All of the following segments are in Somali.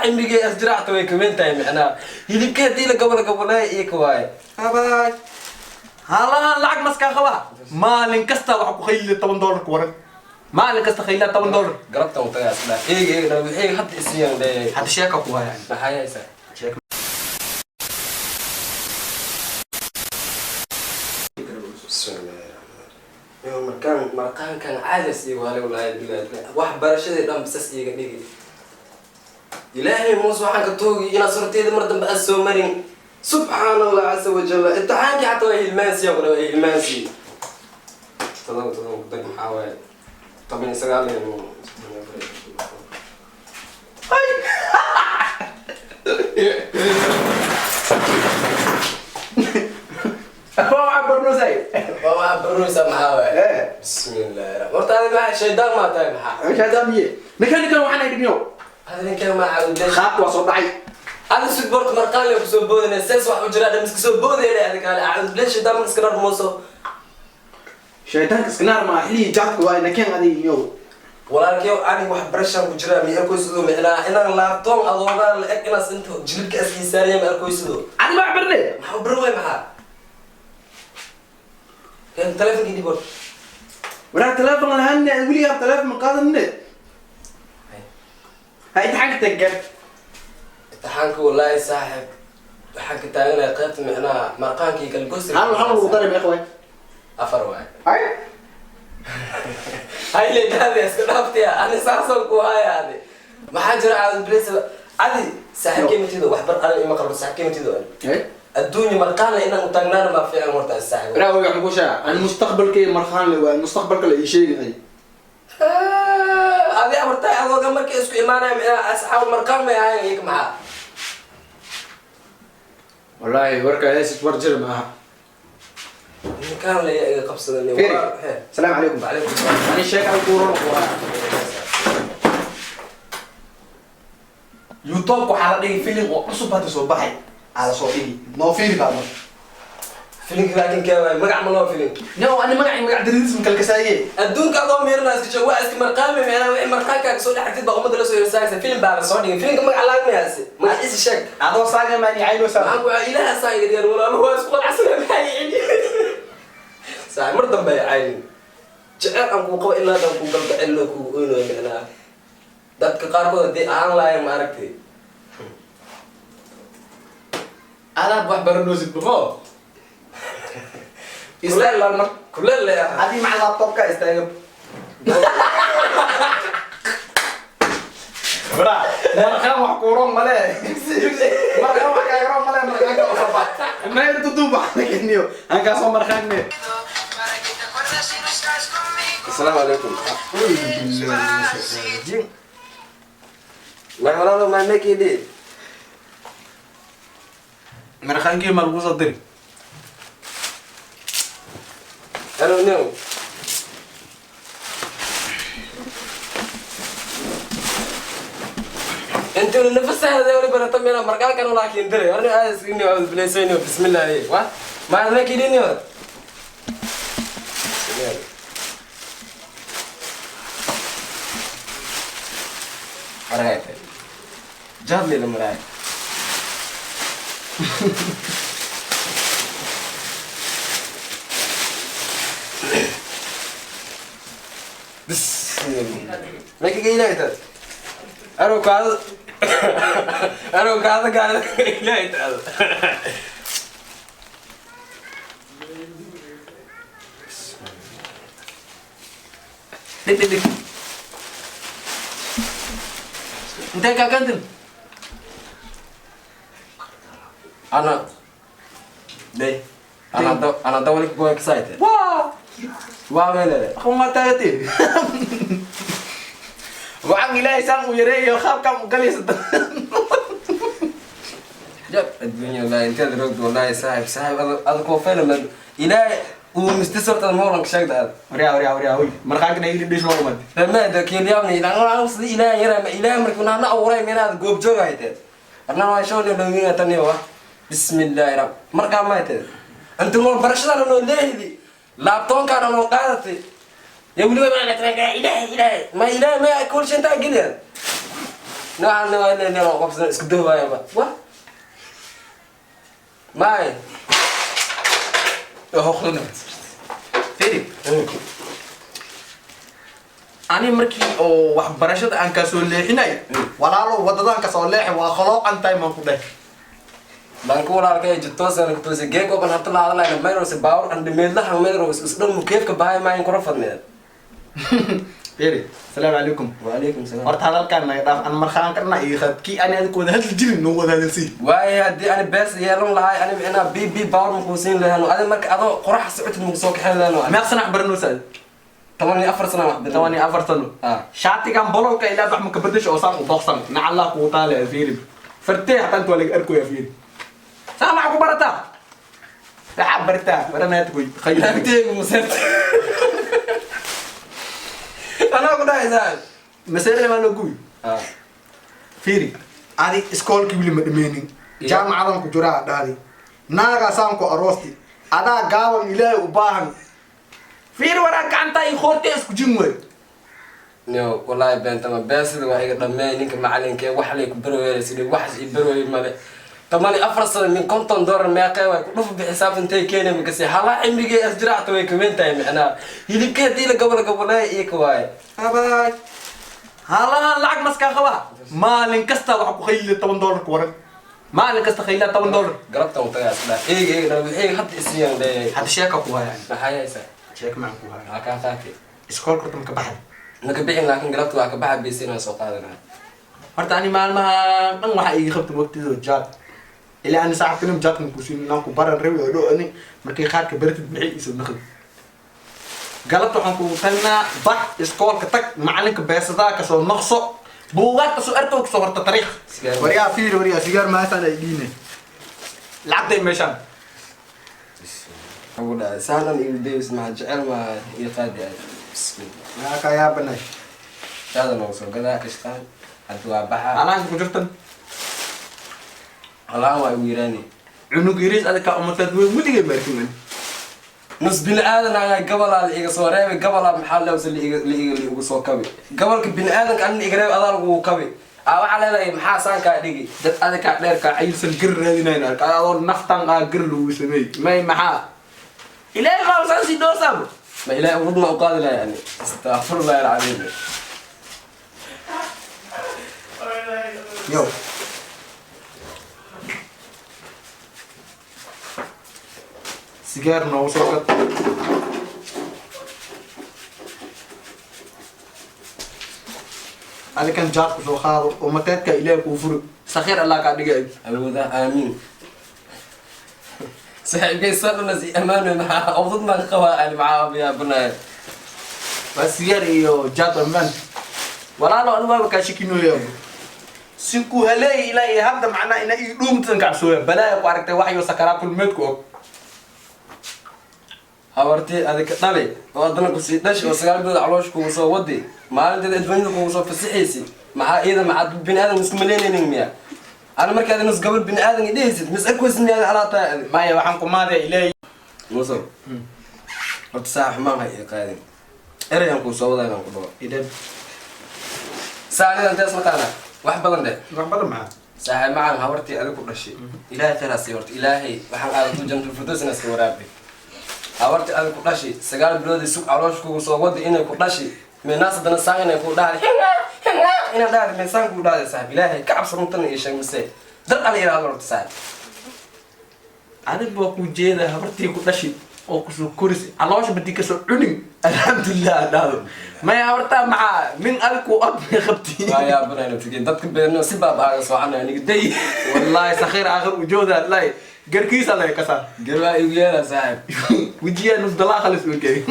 Cimrigay asjiraacta way kaweyn tahay micnaha hilibka haddii la gabala gabalaya iyo ka waaye. Habay halahan lacag maskaa qabaa. Maalin kasta waxaa ku khayliya $10 ku waran, maalin kasta khayliya $10. Galabtan u tagaa isla eeg eeg dhan wixii hadda isiiyaan leeyahay. Hadda sheeka ku haya. Maxay haysaa? Bismillaahi markaan marqaankan caadas iyo waale walaahi bilaahi wax barashadii dhan sas iiga dhigi. Ilaahay muus waxaan ka toogi inaad surteeda mar dambe aad soo marin. Subxaan Allah casa wajalla, imtixaankii xataa waa hilmaansiya kuna waa hilmaansiya. 7 7 ku dar maxaa waaye? 19. Waa barnosay. Waa waxaa baranaysaa maxaa waaye? Bismillahi, horta adi maxaa shaydaan maa tahay maxaa? Shaadaamiye, ninkan ninkan waxaan dhigniyo. Adi ninkan maxaa udesh? Qaabka waa soo dhacay. Adi sug borta marqaan le kusoo boodana sees wax u jiraa dhan iska soo boodayna. Adi kaale acuud bilahi shaydaan ma iska dharmooso. Shaydaanka iskanaar maa xilligii jaadka waa nakeen adiga niyo. Walaalkeyo, ani wax barashaan ku jiraa mi arkoysido micnaa inaan laabtoon adoogaan la eg inaas inta jilibka as iisaariya ma arkoysido. Adi ma barne. Maxaa u baran waay? Maxaa kan telefonkii dhib horta. Waraa telefoon lahaanne, weligaa telefoon ma qaadanne. Ha imtixaanka taggar. Imtixaanka wallaahi saaxib waxaan ka taaganaya qaybta micnaha marqaankii kalgosi. Hal hal lagu daray meeqa waay? 4 waay. Ay. Hayle daadi iska dhaaftaya ani saasoo ku haya. Adi maxaa jira caadad bilis adi saaxiibkay matido waxbar ani ima qalbo saaxiibkay matido ani adduunya marqaan le inaan u taagnaana maa fiican horta saaxiib. Waraa waxaan ku sheegaa ani mustaqbalkay markhaan le waa mustaqbalka la ii sheegay. Adi abartay adooga markay isku imaanaya micnaha asxaab marqaan may ahayn iyaga maxaa? Wallaahi warka heesis war jir maaha. Ninkaan le iga qabsadan. Fiiri. Asalaamu calaykum. Wacalaykum salaam. Ani sheeg al kuuran ku haya. YouTube waxaa la dhigay filim oo cusub hadda soo baxay aa la soo dhigi noo fiiri baa marka. Filinka laakiin kee waay? Magac ma loo filin? No, ani magacii magac dariis ma kala kasaaye. Adduunka adoo miirna iska joog waa iska marqaami micnaha wixii marqaankaaga soo dhex aragtid baa ummadda la soo hirsaagaysa. Filim baa la soo dhigay, filimka magac laagmayaase magaciisa sheeg. Adoo saaga maani cayno saa. Maxaan ku ilaaha saa iga dhigan walaalo waa isku qanacsanaa maxaa yicini saa mar dambe ay caynin jecel aan kuu qabo ilaa haddaan kuu galgacel kuu oynayo micnaha dadka qaarkood haddii ahaan lahayn ma aragtay. Adaad wax baranoosid bafo istaag laal mar. Kuleel le ah. Adii maca laptopka istaaga bra markaan wax kuuron male, markaan wax kaagaron male, markaanka usaba meel tutuba keniyo hankaasoo markaanne. Asalaamu calaykum. May walaalo maa mekidi. Markaankii ma lagu soo diri? Hello no. Intuu nafsaha wali barata mina markaan laakiin diray arrin aad isku niyo bilaysayno bismillah wa ma mekidi niyo. Aragtay. Jadli la maray. Bismillah. Mekigi ilaahay Aro kaada Aro kaada kaada ilaahay taala. Dhig dhig dhig intee kaa kantin? Ana day ana da ana dawli ku excited. Waa. Waa meelele. Kuma taagati waxaan ilaahay saan u yareeyo qaabkaan u galaysa. Jab adduunya wallahi inteed roogdo wallahi saaxib saaxib ada koo fayla ilaahay uu mistisarta moolan sheegda aad. Waryaa waryaa waryaa hoy markaankana ii dhish loo umad. Lama keliyaamni ilaa sida ilaahay yara ma ilaahay markuu nahna awray meelaad goob joog hayteed arna waa show dhawina tani wa bismillaahi rabb markaa ma hayteed inta nool barashada noo leehdi laabtoonkaana noo qaadatay ya weliba ma ilaahay ilaahay ma ilaahay ma kul shantaa geliya. Noocan waa inay nilo qofsan isku dahwaayaba wa maay. Hoqdana firi. Ani markii oo waxbarashada aan kaa soo leexinay, Walaalo, wadadaan kasoo leexi, waa qaloocan tahay maan ku dheh. Baan ku walaalkay jitoosan kutoose geeko ban hanta la hadlayna mayrose baawur an dhimeedlaha mayrose isdhan mukeefka bahay maayin kura fadneed. Firi, asalaamu calaykum. Waalaykum salaam. Horta hadalkaan naga dhaaf, an markhaanka dhana iyo kii ani adiga wada hadli jirin noo wada hadalsii. Waaye haddii ani bees yeelan lahay, ani micnaa b b baawur makuu siin lahano adi marka adoo qorax socotid maku soo kaxeen lahano. Meeq sanac baranaysaa? 14 sana wax. 14 sano. Ah. Shaatigan bololka ilaa bax maka bedesho oo saan u doqsan nacallaa kugu taale. Fiiri, fartee hataa inta waa laga arkoya. Fiiri, saa maxaa ku barataa? Waxaa bartaa baranaad koy khayr. Naagteygu maseerta anaa ku dhahaysaa. Maseere maa loo gubi. Fiiri, adi iskoolkii weli ma dhameynin, jaamacadan ku jiraa dhahdi, naagaasaan ku aroosti, adaa gaaban Ilaahay u baahan. Fiiri, waraa gacantaa iyo qoortee isku jin wey. No, wallaahi beentama, beesida waa iga dhameey ninka macalinka ee wax lay ku barweeleysa, wax i barweey male. 14 sano min $50 meeqee way ku dhuf bixisaab intay keenay makasi halaa cimrigee asjiraacta way kaweyn tahay, micnaha hilibkee haddii la gobol goboleeya iyo ka waaye. Abaay, halahan lacag maskaa qabaa. Maalin kasta waxa ku khayliya $10 ku waran, maalin kasta khayliya $10. Galabtan u tagaa isdhaa eega eega dhala wixii hadda isiiyaan leeyahay. Hadda sheeka ku haya. Maxaa haysaa? Sheeka macaan ku haya. Maxaa kaa qaatay? Iskoolka horta maka baxay? Maka bixin, laakiin galabta waa ka baxa, beysa inaan soo qaadanaa. Horta ani maalmaha dhan waxaa iiga qabta waqtidoo jaad Ilaa ani saaxiibtinim jaadkan ku siin inaan ku baran rabi oo dhow ani markii qaadka baratid maxay iisoo naqli. Galabta waxaan kugu talinaa, bax iskoolka tag, macalinka beesadaa kasoo naqso, buugaag kasoo arkow, kasoo horta tariikh. Waryaa fiiri, waryaa, sigaar maasaan ay dhiine. Lacagtay meeshaan. Ugu dhacay saanan igu days maxaa jecel maa ii qaadi aad bismillah. Maxaa kaa yaabanay? Jaada noogu soo gadaa kashqaan hadda waa baxa. Alaanka ku jirtan. Halaan waa igu yiraani. Cunug yariis adiga umataad weyn weligay maarkin. Nus bini aadan ayaa gabalaa la iga soo reebay, gabalaa maxaa lewse la iga la igu soo kabi, gabalka bini aadanka anina iga reebay, adaa lagugu kabi aa waxaa leedahay maxaa saankaa dhigi. Dad adiga dheerkaa cayilsan gar raadinayn arka, adoo naftan aa gar lagu sameey may maxaa Ilaahay qaabsan si dhoosaabo. Ma Ilaahay wadna u qaadi lahay yani, astaqfirullahi alcadiim. Yo, sigaar noogu soo gad. Adikan jaad ku soo qaado oo mateedka Ilaahay kuu furi. Sakhiir Allah kaa dhigay. Awooda, aamiin. Saaxiibkay sadhanas i ammaanoy, maxaa awdad maan qabaa ani maxaa yaabanahay? Waa sigaar iyo jaad ammaan. Walaalo, anigu waaba kaa shakinooyaa si ku haleey ilaa iyo hadda, macnaa ina ii dhuumtan kacabsooya balaaya ku aragtay waxyo sakaraatul meedku og. Habartii adika dhali oo haddana kusii dhashi oo 9 bilood caloosh kugu soo wadi, maalinteeda adduunyada kugu soo fasixaysi, maxaa iyada maxaad bini aadan isku malaynaynin miya? Ana markaad nus gabal bini aadan idhehaysid mis arkaysid miyaad alaa tahay adi? Maya, waxaan ku maadaya Ilaahay. Musow, horta saa xumaan ha ii qaadin, erayaan kuu soo wadaa inaan ku dhaho. Idhan. Saanidan tees maqaana wax badan dheh. Wax badan maxaa? Saaxiib macaan, habartii adigu ku dhashay Ilaahay khayr ha siiyo. Horta Ilaahay waxaan aadatu jannatul firdaws inaad iska waraabi. Habartii adigu ku dhashay 9 bilood sug caloosh kugu soo wadi inay ku dhashi meenaas, haddana saan inay ku dhahday, inaan dhahday meesaan kugu dhahday. Saaxiib, Ilaahay ka cabso, runtan iyo sheeg mise dar ala yidhahdo horta saaxiib. Adig baa ku jeeda habartii ku dhashi oo kusoo korisi, caloosha badii kasoo cunin, alxamdulilah dhahdo. Maya, habartaa maxaa min adig ku od may qabti? Waa yaabanayna tigeen dadka beerno si baabaaga soconaya aniga day. Wallahi sakhiir aakhir ujooda wallahi garkiisa laga kasaa. Garwaa igu yeela saaxiib. Wejiyaa nus dalaa khalis ogey.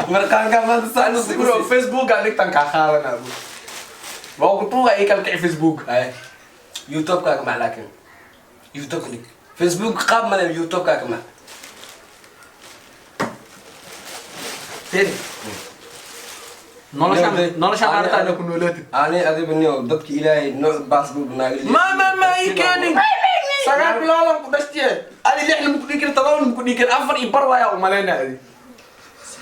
Marqaanka maanta saa nus. Bro, Facebook aan dhigtan kaa qaadanaa waa ku tuuga ii kala kici Facebook. Ay, YouTube-kaa ka mac, laakiin YouTube dhig, Facebook qaab male, YouTube-kaa ka mac. Firi, noloshaan noloshaan artaa ina ku noolaatid. Ani adiba niyo dadka Ilaahay nooc baas buu naaga. Ma ii keenin, 9 biloodan ku dhashtiye adi, lixna maku dhigi kari, todobana maku dhigi kari, 4.5 waayaa umalaynaa adi.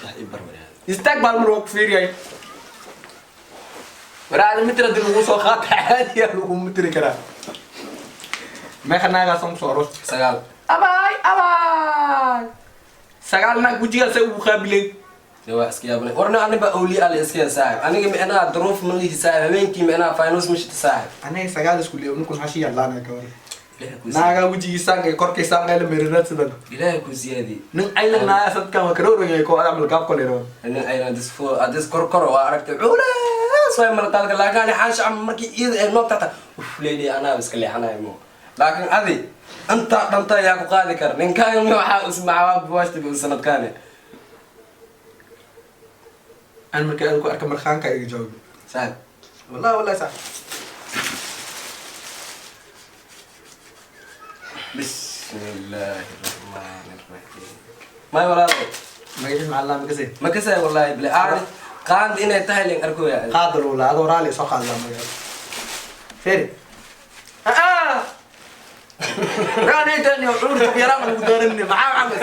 3.5 walaal. Istaag baan mar waa ku fiiriyay. Waraacda mitir haddii lagu soo qaata, caadiya lagu mitiri karaa. Meeqa naagaasaan kusoo aroostay? 9. Abaay, abaay, 9 naag wejigaasay ugu qaabileen. Dee waa iska yaabnay warna, aniba awliya ala iska saaxib. Aniga micnaha duruuf ma lihi saaxib, habeenkii micnaha finance ma shita saaxib. Aniga 9 isku leeyo, ninkun hashi yadlaanaya ka waran. Ilaahay ku siyaadi. Naagaa wejigiisaangay korkaysaangay la meerinaad sidan. Ilaahay ku siyaadi. Nin aylan naaya sadkan waa karoorangay ko amal gaab kolero. Nin ayna disfo adis kor kor waa aragtay culays way marqaalka, laakiin ani xaasha ama markii iyada ay noo tagta uf leeyahay, anaa iska leexanayo mo. Laakiin adi inta dhanta yaa ku qaadi kara? Ninkaaga mi waxaa usmacaa buwaashta sanadkaane. An markii aan ku arka markhaanka iga jawaabi. Saaxib. Wallahi, wallahi sax. Bismillaahi raxmaani raxiim. May walaalo. Magaciis macallaa makasay? Ma kasay wallahi bile aadi qaand inay tahay len arkoya. Qaadal wala adoo raali soo qaadlaa magaalo feri. Raanaytani cuurka yaraan lagu dooranine maxaa camal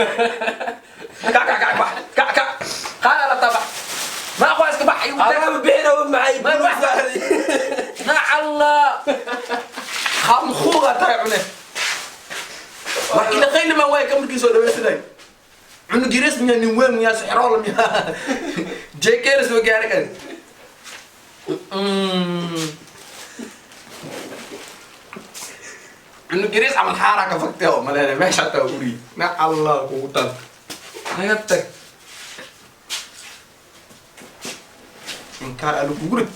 kac kac kac bax kac kac qaala la tabax ma aqwa iska bax igu Adaaba bixina maxay? Ma wax. Nacalla khamkhuuga tahay cune war ila qaylima waay kamarkii soo dhawaysanay cunug yaris miyaa, nin weyn miyaa, sixrool miyaa, jkla soo gaari kari. Cunug yaris camal xaaraa ka fagtee oo maleena meesha hataa uri nacalla kugu tal naga tag inkaar alu kugu rid.